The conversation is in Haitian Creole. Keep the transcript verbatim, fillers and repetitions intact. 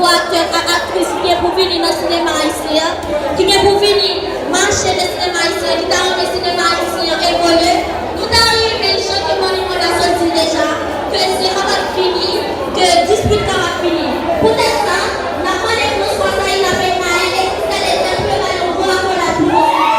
Aktè ak aktris ki gen pou vini nan sinema ayisyen an, ki gen pou vini mache nan sinema ayisyen an, ki ta renmen sinema ayisyen an evolye, nou ta renmen jan ke Money Money a sot di deja, ke se kapab fini, ke dispit kapab fini. Poutèt sa, n ap mande François Saïla Peymae e Christelle Ethel pou yo bay yon gwo akolad pou François.